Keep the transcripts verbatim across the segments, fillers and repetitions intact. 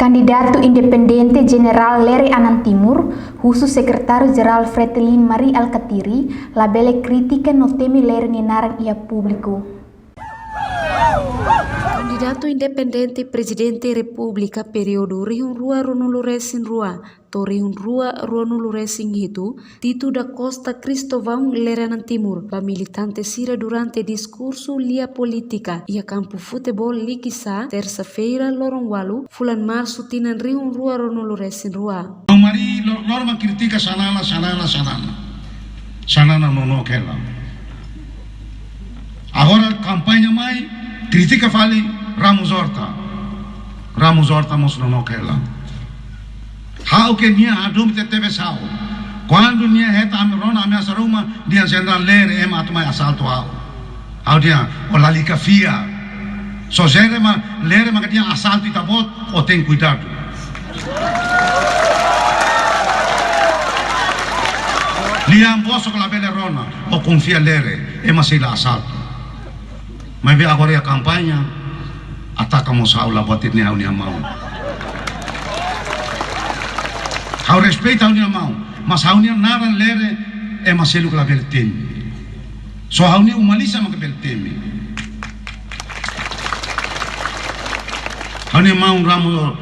Kandidatu independente Jenerál Lere Anan Timur, husu Sekretáriu Jerál Fretilin Mari Alkatiri, labele kritika no temi lere nia naran iha públiku. Kandidatu independente Prezidente Repúblika períodu rihun rua ruanulu resin rua to'o rihun rua ruanulu resin hitu, Tito da Costa Cristóvão Lere Anan Timur ba militante sira durante diskursu lia polítika iha kampu futeból Likisá, tersa-feira, loron ualu, fulan Marsu, tinan rihun rua ruanulu resin rua. Mari lo-, loro mak kritika xanana, xanana, xanana. Xanana nonook hela. Agora kampaña mai, kritika fali Ramos Horta. Ramos Horta mós nonook hela. Ha'u ke nia hadomi tebetebes ha'u. Kuandu nia hetan ami rona, ameasa ruma, dehan Jenerál Lere ema atu mai asaltu ha'u. Ha'u dehan, ó lalika fiar. Só Lere mak, Lere mak dehan asaltu ita-boot, ó tenke kuidadu. Lian bosok labele rona, ó konfia Lere, ema sei la asaltu. Maibé agora iha kampaña, ataka mós ha'u la buat ida ne'e ha'u-nia maun. Ha'u respeita ha'u-nia maun, mas ha'u-nia naran Lere, ema seluk labele temi. Só ha'u-nia uma lisan mak bele temi. Ha'u-nia maun Ramos,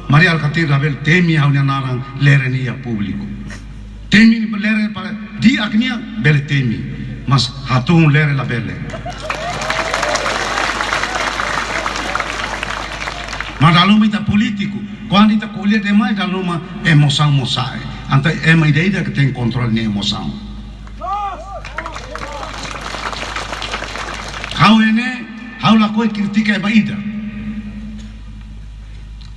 Mari Alkatiri labele temi ha'u-nia naran Lere ne'e iha públiku. Temi Lere para di'ak nian bele temi, mas hatún Lere labele. Mas dala ruma ita polítiku, kuandu ita ko'alia demais dala ruma emosaun mós sa'e. Entaun ema ida-idak tenke kontrola nia emosaun. Ha'u ne'e, ha'u lakohi kritika ema ida.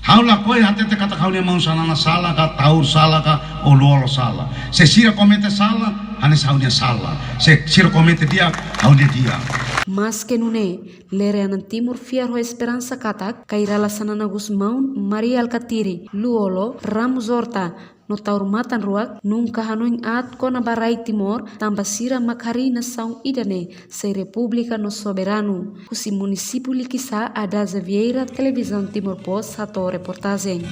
Ha'u lakohi hatete katak ha'u-nia maun xanana sala ka, Taur sala ka, ou Lú-Olo sala. Se sira komete sala, hanesan ha'u-nia sala. Se sira komete di'ak, ha'u-nia di'ak. Maske nune'e, Lere Anan Timur fiar ho esperansa katak Kay Rala Xanana Gusmão, Mari Alkatiri, Lú-Olo, Ramos Horta, no Taur Matan Ruak nunka hanoin aat kona-ba rai Timor, tanba sira mak harii nasaun ida-ne'e sai repúblika no soberanu. Husi munisípiu Likisá, Adaza Vieira, Televizaun Timor Post, hato'o reportajen.